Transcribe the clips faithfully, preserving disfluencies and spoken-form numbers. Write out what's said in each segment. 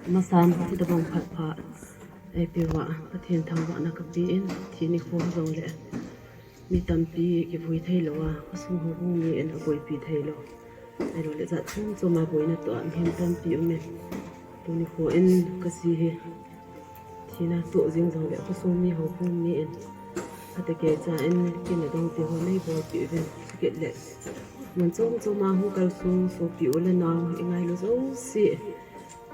Masan, hitabang phat pha eipeuva Pathen thangvahna kapen, thi nikho jongle mi tampi kivui thei lou a, kasung ho mi in aboipi thei lou. Ahilouleh jat chom chom a boina toh a mihem tampi um in. Tuni nikho in kaji hi thina toh jing jongle kasung mi ho mi in, phatecha in kin le dong te ho neibolpi uvin, chukit le mun chom chom a hung kalsong sopi u le nao, ingailu jouse,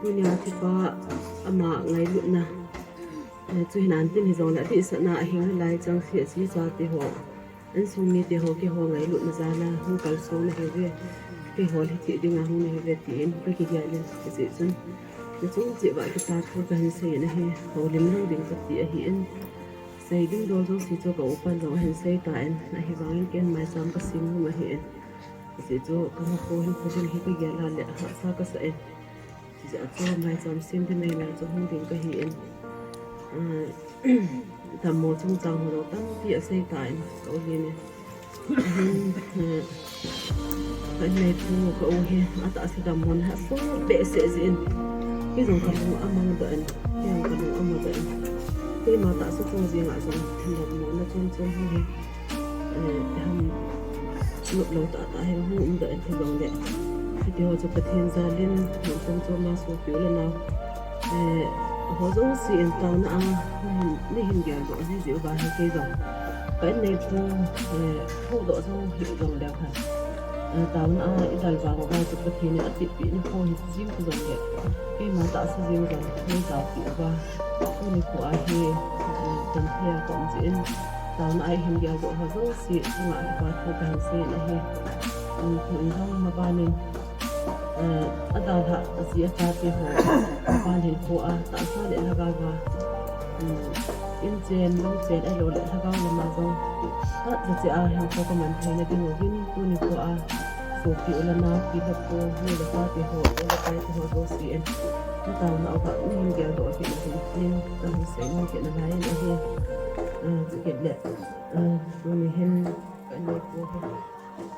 tunia thipa ama ngailutna, eh, chu hinan tin hijongle adehsetna ahing lai chang si, aji acha te ho, insung mite ho, keiho ngailutna jal a hung kalsong nahiuve, keiho hi thi dinga hung nahiuve tin kakigel in, hijeh chun nachung cheh uva kipa thu kahin sei in ahi, houlim lou ding kati ahin. Sei ding dol jouse chu ka upan jong ahin sei tan, ahivangin ken maicham kasem nom ahin. Hijeh chun kahinkho hinkho ding hi kagel a le hahsa kasa in. Hijeh a chu maicham sem ding nailai chu hung ding kahin. Ah, dammo chungchang ho jong tampi asei tan, ka u Lin in. Ahin, eh, ka inneipu ka u hi atahsa dammo hi asot behseh jeh in, kei jong kalung amang doh in, kei jong kalung amang doh in, keima tahsa chung jeng a jong dammo na chom chom hi, eh, ham, nop lou tah tah hi hung um doh in, hijongle hitiho chu Pathen jal in mun chom chom a sopi u le nao, eh, ho jouse in taona a nahin, nahin geldoh jiji uva hi kei jong ka inneipu, eh, houdoh jong hi jongleu hen, eh, taona a idalvang uva chu Pathen in atipeh nikho hi jing jongle, keima tahsa jeng jong neijaopi uva, tuni nikho a hi, eh, damthei a kaum jeh in, taona a ihin geldoh ho jouse chunga kipa thu kahin sei in ahi. Um, tu in jong maban in, eh, adalhah aji acha te ho, maban hinkho a tahsa le lhagao a, um, inchen, lungchen, ahilouleh lhagao lama jong phatechan hinkho kaman theina ding uvin, tuni nikho a sopi u le nao, pi le pu, nu le pa te ho, u le pai te ho jouse in, nataona uva nahin geldoh kit na ding in kahin sei nom kit nalai in ahi. Eh, chukit le, eh, tuni hin ka inneipu hi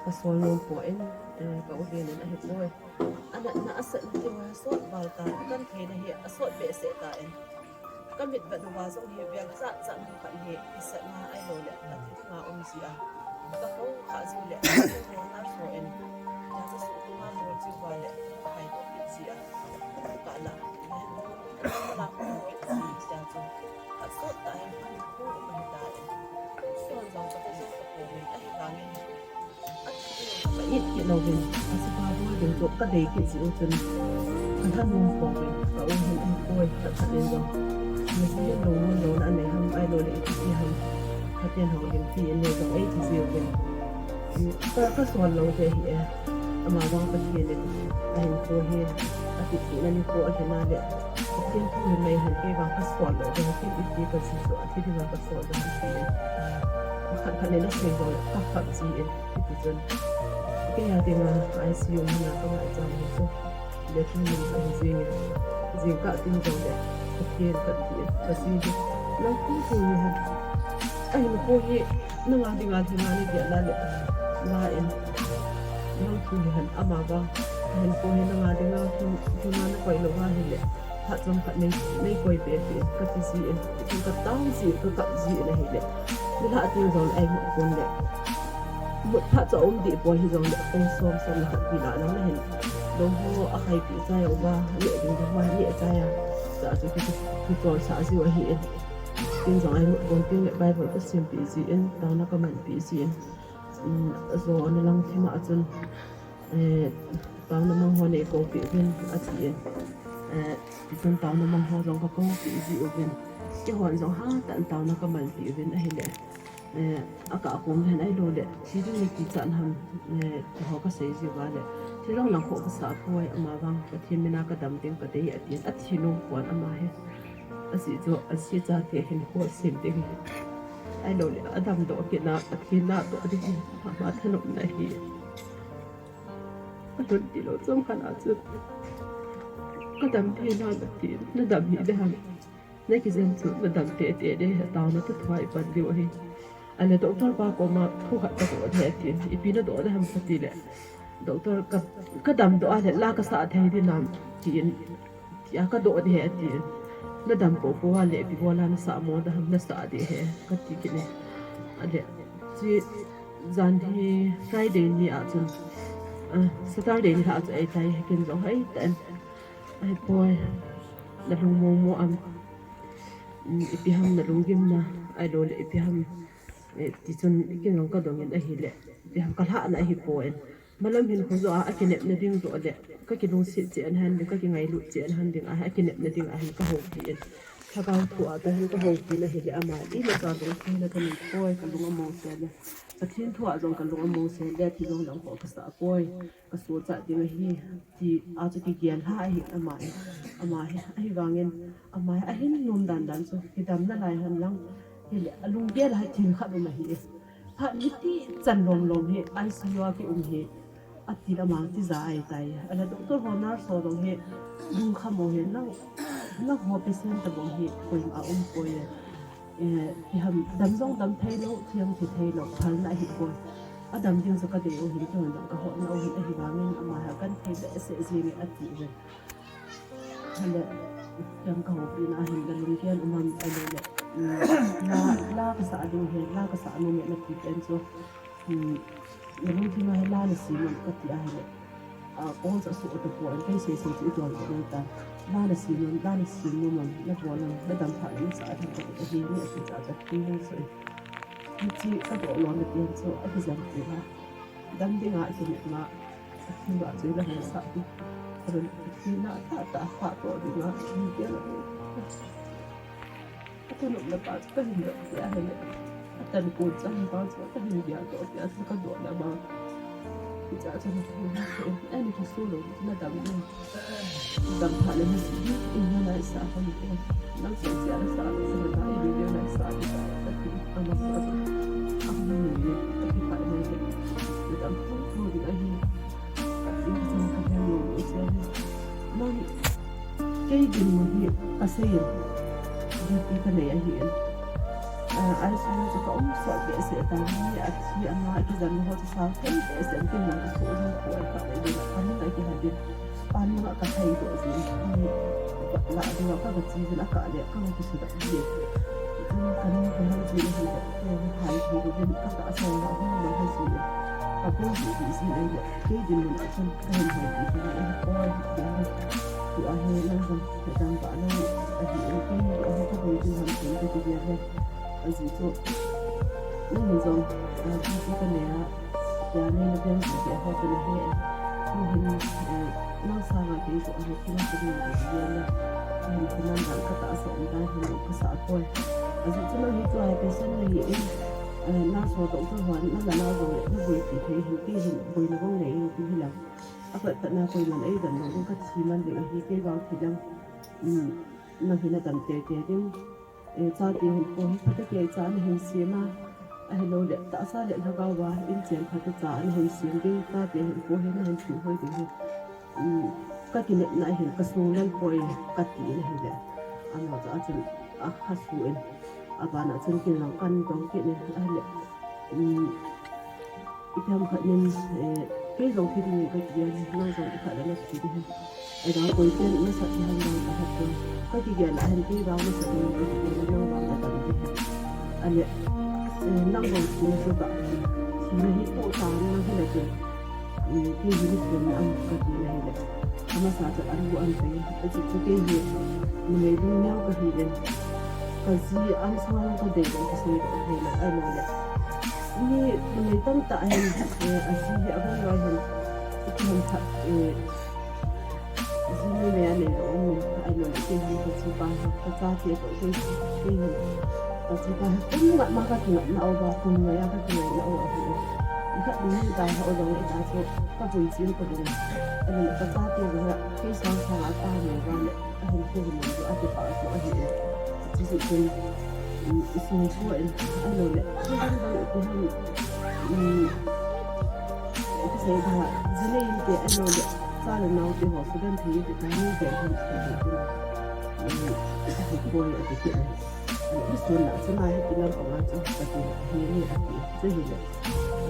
kasol nom poi, eh, ka u Lin in ahipoi. Anatna asatna diu hi asot val ta, kakan theina hi asot behseh tan, kamit vet uva jong hi veng chat chat mun khat hi kisatna ahilouleh athi dinga um jia, kakou kha jiu le, nurse ho in, tia chu suhtunga bol jiu va le, ahaidoh kit jia, kala, la, la, kit jia chu, asot tah hi, ahitan, son jong kakou jong kakou in, ahivangin, ka it kit louvin, achuti bol ding chu kadei kit jiu chun, kathanom pouvin, ka u hin ahipoi, khat khat in jong, nasi hin lungmon louna anei ham, ahilouleh ipi ti ham, Pathen houlimpi in nei jong eiti jiuvin. Ka, kasol lou te hi e, amavang Pathen in ahinkho hi, atipehna nikho ahin a le, Pathen thu hi mei hen, kei vang kasol lou te hi, ken iti kaji chu, athi dinga kasol lou te hi. Khat khat in asei jongle, kakap ji in. Hiti chun, kei a dinga I C U muna kamaicham hi chu, le tuni ahi jingin, jingkah tin jongle, Pathen kati in, kaji hi, nang thu thu hi hen, ahinkho hi, nanga dinga lhinga nagel a le, la in, nang thu hi hen, amavang, ahinkho hi nanga dinga lhin-, lhinga nakoi lou ahile, phat chomkhat nei, neikoi peh peh in, kati ji in, katao ji, kakap ji in ahile, nilhah tin jong eimut pon le, mut phat chu aum deh poi hijongle, pung som, som le khat ti lah lang nahin, lou ho akhaipi chai uva, aneh ding ding uva, aneh chai a, chua chu ki, ki, kicholsah jiu ahi in. Tin jong eimut pon tin le Bible kasimpeh ji in, taona kamanpeh ji in. Um, ajo ana lang thim a chun, eh, taona mang ho neikoupeh uvin, ati in. Eh, tichun taona mang ho jong kakoupeh ji uvin. Keihon jong hatah in taona kamanpeh uvin ahile, eh, akah kom hen ahilouleh, thi ding nakichat ham, eh, tiho kasei jiuva le, thi jong lang khoh kasah poi, amavang Pathen mina kadam ding kadei atin, athi nom pon ama hi. Ajeh chu aji chate hinkho sem ding ahilouleh, adamdoh kitna, Pathen natoh ding hi ama thanopna ahi. Alhun tilou chomkhat a chu, kadam thei nam atin, nadam hih ding ham, nakijen chu nadam teitei ding ahi, taona toh thua ipan diu ahi. Ahile doctor pa koma thu khat kadoh ding atin, ipi nadoh ding ham katile, doctor, ka, kadamdoh a le la kasah thei ding nam, tin Tia ka doh ding ahi ati. Na dam popo a le ipi bol a na sah mo da ham na sah ding ahi kati kit e. Ale, chi jan hi Friday ni a chun, ah, Saturday ni a chun ahi tai, ken jong hoi tan. Ahipoi, na lung momo am, mm, ipi ham na lunggim na, ahilou le ipi ham, eh, ti chun ken jong ka dong in ahile, ipi ham ka lhah na ahipoi. Malam hin kho jo a, a kinepna ding jo le, ka kilungset cheh ahi ding, ka kingailut cheh ahi ding, a, a kinepna ding a hin ka houpi in. Lhagao thu a ka hin ka houpi na hile ama, imacha lungsetna ka nei poi, ka lung among se le. Pathen thu a jong ka lung among se le, thi jong lang ho ka sa poi, ka sochat ding ahi, ti a chu kigel lha ahi ama e, ama hi, ahivangin, ama hi, ahin nom dan dan chu, kidam nalai hen lang, hile, alunggel a hi thil khat um ahi e. Phat hiti chan lom lom hi, I C U a ki um hi, ati lama tija ahi tai. Ahile doctor ho nurse ho jong hi, lungkham u hi, nang, nang ho patient tabang hi, koima um poi e. Eh, ipi ham, dam jong dam thei lou, thi jong thi thei lou, phalna ahi poi. Adam ding chu ka dei u hin, kei jong ka hotna u hin, ahivangin ama hi akan thei behseh jing e ati uve. Ahile, ken ka houpi na hin la lunggel um am ahilou le. Mm, la, la ka sa ding ahi, la ka sa nom e na ti pen chu. Mm, la lungthim a hi la na sim am ka ti ahile. A, kong sa su ta poi, kei sei sei chu i dol ta ding ta. La na sim am, la na sim nom am, na bol am, na dam phat le na sa ding ka ti ahi, ni a ti cha cha ti na so. Hiche ka doh lona pen chu a kijam ti la. Dam dinga kinepna, a thim a chu la hon sah ti. Ahilou le, a thim na tha tha pha toh dinga, mi tia la. A thanopna pa chu ka hin doh tia ahile. A tankon chan pa chu ka hin gel toh tia chu ka doh na ma. Hiche a chu na thim na thim. Ani ka su lou, na dam ding. Dam phat le na si, in na lai sa ham e. Nang sa sia na sa, sa na ta, in na lai sa, na sa, na ti, a ma sa, a ma ni ni, a ti phat na ni. Na dam pu pu di ahi. Ka ti ka sa ka heng lo, i sia ni. Nang, kei dinmun hi, ka sei in. Duty ka nei ahi in. Ah, I C U chu ka um sot behseh tan, mi a thi a nga a kijam ho chu sao thei behseh in, kin nang ka so jong ko ai ka le din, ka min a kiha din. Pan nunga ka thei doh jin, mi la ding a ka ga chi jin a kah le, ka ga kisudah jin. Jin ka ning ka hal jin ahi le, ka hal thei doh jin, ka tahsa a hung mang ha jin. Ka poi jin jin ahi le, kei dinmun a chun ka hin hal jin jin ahi, poi jin ahi. Tu ahi, nang jong, ka dang ba nang, ahi, kei ni ahi, ka poi jin ham jin, ka ti jin ahi. Ajeh chu, nang hin jong, ah, duty ka nei a, tia nei na pen jong tia ho ka na he. Nang hin, eh, nang sanga kei jong, ah, kei na ka nei na ka nei na. Nang hin ka nan dan ka tahsa um dan hin ka sa poi. Ajeh chu nang hi chu high patient na hi in, eh, nurse ho doctor ho na la la jong le, na boipi thei hin, kei hin boina bang nei in, ti hi lang. A khat khat na koiman ei dam lou ding, ka thi man ding ahi, kei vang thi lang. Um, nang hin na dam tei tei ding. Eh, chate hin po hi, phatecha ana hin sem a, ahilou le, tahsa le lhagao a, inchen phatecha ana hin sem ding, chate hin po hi, na hin thu hoi ding hi. Um, ka kinepna hin, ka sung lel poi, ka ti in ahile. Ama chu a chun, a kha su in, a ban a chun kin lang kan dong kit in, ahile. Um, Ipi ham khat nin, eh, kei jong thi ding in ka kigel, nang jong ikhat le na thi ding. Ei dang koi pen nasat ding ham vang ka het pon. Ka kigel a hin kei vang nasat ding in ka kigel, nang vang ka tam ding. Ale, eh, nang jong thi na chu ka, thi na hi toh ta nang hi le kei. Eh, kei hi ni pen am ka ti na hi le. Amasa chu an bu an pe, ajeh chu kei hi numei lungneo ka hi in. Ka ji am sang ka dei in ka sei ka thei lo, ahilou le. Mi numei tamtah hin, eh, aji hi abang loi hin, ipi ham khat, eh, ji numei a nei lo um in, ahilou le kei hin ka ji pa hi, ka chate toh kei, kei hin. Ka ji pa hi kum ngat ma ka kingai na uva, kum ngai a ka kingai na uva hi. Ikhat ni ta ha u jong le ta chu, ka boi jin ka ding. Ahilou le ka chate jong le, kei sang sang a ta nei uva le. Ahin ko hin jong a kipa ko ahi e. Chuti chun, um, isung ko in, ahilou le, dang dang ipi ham, um, ipi sei da, ji nei inte ahilou le, cha le nao te ho sudan thei inte, ka ni te ham, um, ahi poi ati kit e. Um, isun na, chuna hi kilam anga chu, ka ti, hi ni ati, chu hi le,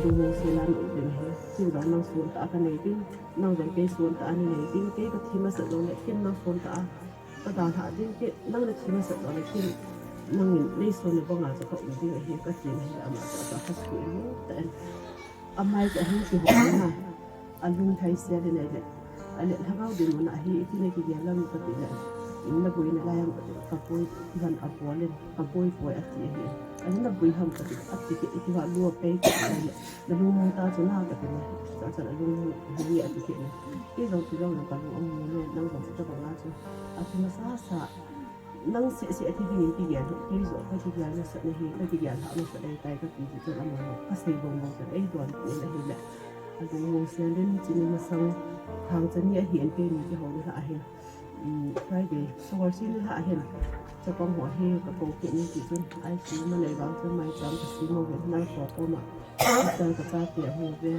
lungmong se la no ding hi, chu dang nang sun ta ka nei ding, nang jong kei sun ta a nei ding, kei ka thi masa jong le, kin nang sun ta a, Ka dalhah ding kei, nang na thi masat lou le kei, nangin nei sonna banga chu ka um ding ahi, ka tin ahi, ama chu a kha suh in ta in. Amai chu ahin kihou in a, alung thai sel in ahile, ale lhagao dinmun a hi, iti na kigel lam ka ti le, na boina lai ham ka ti, ka boi, van a bol in, ka boi boi ati ahi. Ale na boi ham ka ti, ati kei, iti va lua pei ka ti le, na lungmong ta chu na ka ti le, cha cha na lungmong hi ati kei le. Kei jong ti jong le ka lung amu le, nang jong ti jong ka nga chu. Ati masa sa, nang seh seh ati ding in kigel, kei jong ka kigel masat na hi, ka kigel lhah masat na hi tai ka ti chu chun ama jong ka sei bang bang chun ei don ti na hi le. A lungmong sel in chini masang thang chani ahi in kei ni kihou ni lhah ahin. Um, Friday, Saturday ni lhah ahin. Chapang ho hi ka kou kit ni ti chun, I C U ma nei vang chun maicham ka sem uvin, nurse ho koma. Doctor ka chate ahi ve,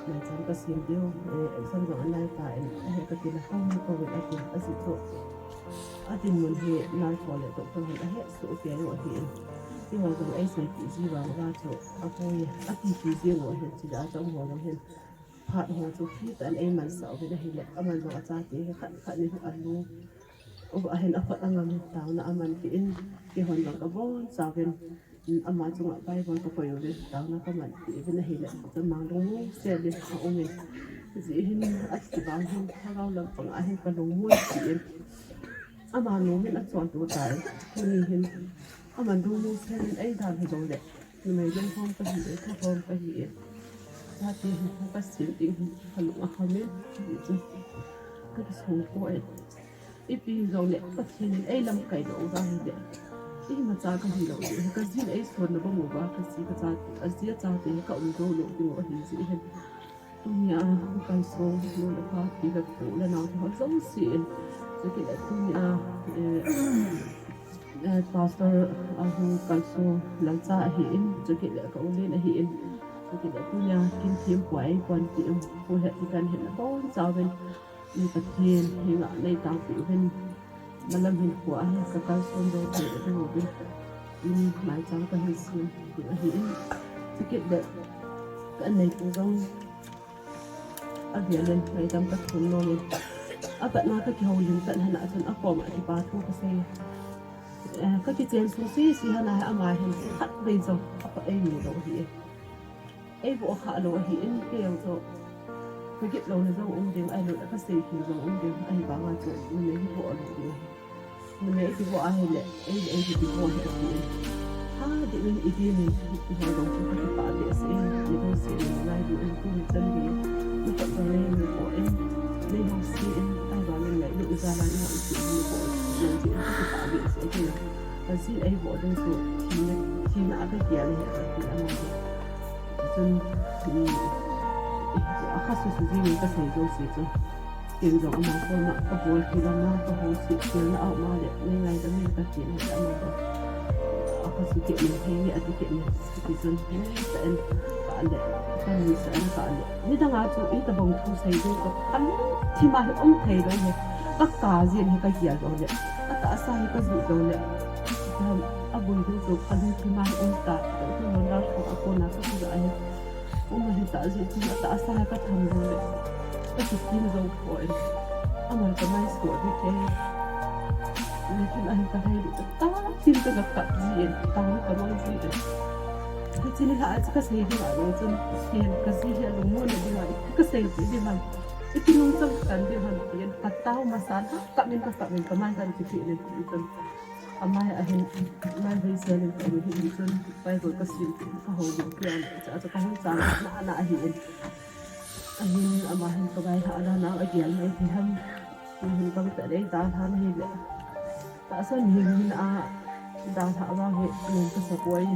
maicham ka sem diu, eh, exam jong anai ta in, ahe ka ti le, hung ni kou in ati, ajeh chu. A dinmun hi nurse ho le doctor hon ahe suh kei u ahi in. Keiho jong ei seipeh ji vang uva chu, aboi, ati ti jeng u ahin, chule achang ho jong hin. Phat ho chu hi tan ei mansah uvin ahile, aman jong achate hi khat khat in alu. U ahin akhut angam in taona aman kit in, keihon jong ka boncha uvin, ama chunga Bible ka koi uvin, taona ka man kit uvin ahile, chun ama lungmong sel in aum in. Hijeh hin ati vang hin, lhagao lampang a hin ka lungmong kit in. Ama nom in achon to tai, tuni hin. Aman lungmong sel in eidalha jongle, numei lungkhom kahi e, thakhom kahi e. Chate hi kasem ding hi kalung akham in, hijeh chun kakisong poi. Ipi hijongle Pathen in eilamkai lou uva ahile, imacha kahi lou ding, kajin eisonna bang uva, kaji kacha, aji achate ka um jou lou ding u ahi jeh hin. Tunia kalson nu le pa, pi le pu le nao te ho jouse in, chukit le tunia, eh, eh, pastor, ah, hu kalson lalcha ahi in, chukit le ka u len ahi in, chukit le tunia kin thempu a eipon ti in, pu het ti kan het na boncha uvin, Pathen henga neitangpi uvin, malam hinkho a hi ka kalson jou thei uvin, maicham kahin sem ding ahi in, chukit le ka neipu jong avel in ngaidam kathum nom in, apatna kakihoulim tan hana chun akoma kipa thu kasei. Eh, kakichen sung sese hana hi ama hin khatvei jong apha eimu lou ahi e. Eivoh khah lou ahi in, kei jong chu kagit louna jong um ding, ahilou le kasei khel jong um ding, ahivanga chu numei hi voh lou ding ahi. Numei kivoh ahile, ei, ei kivoh ahi ati in. Ha, ding in, idin in, ihoi jong chu kakipah behseh in, ijouse in, ngailu in, tuni chan gei, nakhut jong neimu poi, neihousen, ahivangin ngailut ijat a, ihousen, neihou jong chu kakipah behseh in. Kajin eivoh ding chu, thina, thina a kagel ahi, ati ama chu. Chun, um, akha susu jing in kasei jouse chu. Ken jong ama koma kabol kit lama, kahouset kit lama le, nei ngaidam in kati in ama jong. Akha su kit in, hei ati kit in, kati chun, hei sa in, ka le, kani sa in ka le. Nidang a chu, hitabang thu sei ding ka, kalungthim a hi um thei lou hi, kaka jin hi kagel lou le, atahsa hi kajuh lou le, aboi ding chu kalungthim a hi um ta, tu hon la ko akona kajuh ahi. Uma hita jeh chun atahsa hi katham lou le, kakitim jou poi. Aman kamai soh ding kei. Lekin ahin kalhai lou chu, tatin ka, kakap ji in, tang kamang ji in. Hiche nilhah a chu kasei ding alou chun, ken kaji hi alungmonna ding a, kasei ding ham, iti nungchang kan ding ham tin, katao masa in, kakap in, kakap in, kamai kan kipe le ti chun. Amai ahin, amai vei sel in ka um hi chun, Bible kasim, kahoulim kit in, cha cha kahung chang na na ahi in. Ahin, ama hin kavailhah dan a agel na ahi ham. Hin bang tah le dalha na hile. Tahsa hin hin a dalha vang hi, nin kasa poi.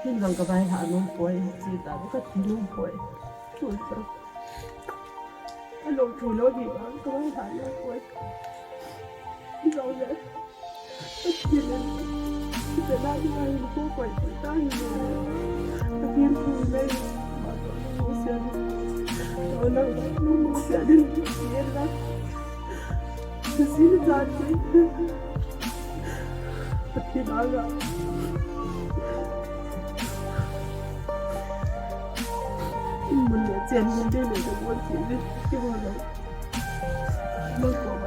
Hin bang kavailhah nom poi, chi ta kati nom poi. Chu chu. Alou thei lou hi vang kavailhah nom poi. Hi jongle. Pathen in, Pathen in, Pathen in, Pathen in, Pathen in, Pathen in,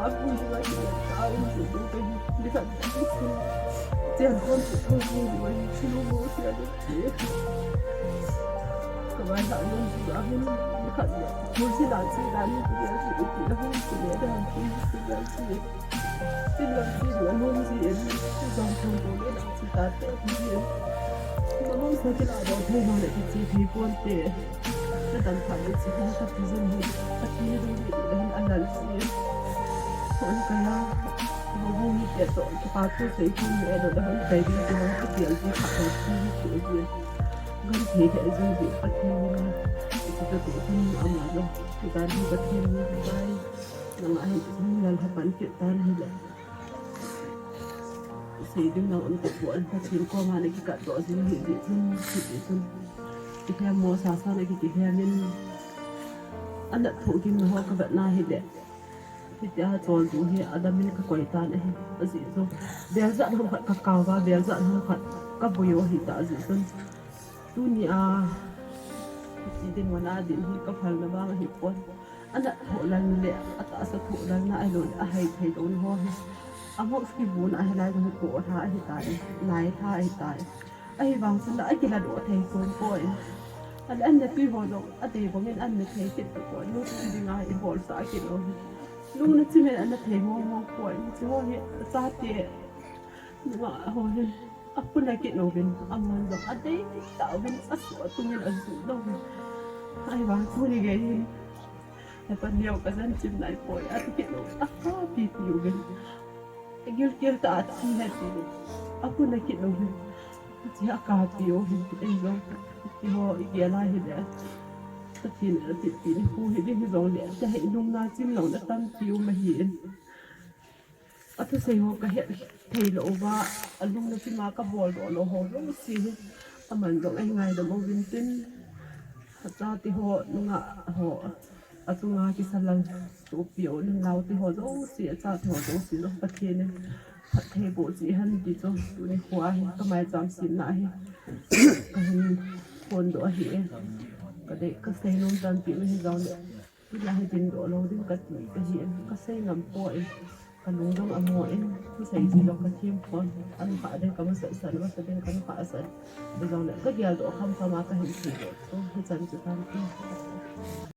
Abu ni wa ki ta u ni du ka ni ka ni ku. Chen kon ku ku ni wa ni ku mo sia de. Ka wa na ni ku a ni ka ni ku si la si la ni ku ya si ku la ni ku ya da ni ku ya si. Tin la si la ni si e ni ku zong ku ku ni la si ta te ni. Ma mo sa ki la do te no le ki si ki pon te. Ka dam pha le si ka ti zin hi. Ka ti ni du ni la hin an la si. Kon ka la. Mo mo ni ke to ki pa tu sei kon ni e do da hin kai di ki mo ki ti al ki ka ti ni ku e. Gan thei thei zong zong Pathen in kitutup hun ama jong, kidan hi Pathen in bai, nang ahi, nang lal hapan kit tan hi le. Sei ding nang um ta pon, Pathen koma na kikat doh jing hi jeh chun, hi jeh chun. Kithem mo sa sa na ki kithem in, ana thoh gim na ho ka vet na hi le. Hitia chol du hi adam in ka koi tan ahi. Ajeh chu, bel jat ham khat ka kau va, bel jat ham khat ka boi u ahi ta ajeh chun. Tuni a, ti ding wana din hi ka phal na vang ahi pon. Ana thoh lal le, atahsa thoh lal na ahi lo le, ahai thei lo na ho hi. Amok ki bu na ahi lai ko tha ahi ta le, lai tha ahi ta le. Ahivang chun la, akila doh thei pon poi. Ale an na tui ho jong, adei bang in an na thei kit poi. Nu tu ding a i bol sa kit lo hi. Lung na chi men an na thei mong mong poi. Chi ho hi, sa te. Nunga ho hi. A puna kit lo vin, a mon jong a dei ta vin, a su a tung in a zu lo vin. Ai vang chu ni gei hin. He pa niau ka jan chim nai poi, a ti kit lo, a ka pi pi u vin. A gil gil ta a ti he ti. A puna kit lo vin. Ti a ka pi u vin, ei jong. Ti ho i gel a hi le. Pathen in a ti pi ni khu hi ding hi jong le. Te he nung na chim lo na tam pi u ma hi in. A thusei ho ka het thei lou uva, a lung na tima ka bol doh lou ho jouse hi, aman jong ei ngaidam uvin tin, a chate ho, nungah ho, a chunga kisa lal sopi u, nunglao te ho jouse, a chate ho jouse jong Pathen in phatthei boh cheh hen ti chu, tuni kho a hi, ka maicham semna hi, ka hin phondoh ahi e, ka dei, ka seinom tampi um hi jong le. Ila hi dingdoh lou ding kati kahi, kasei ngam poi, kalung jong amo in, kasei ji jong kathem pon, anukhah ding kamasat san, masat ding kanukhah san, hijongle kageldoh khamkham a kahin seidoh chu, hichan chu tampi.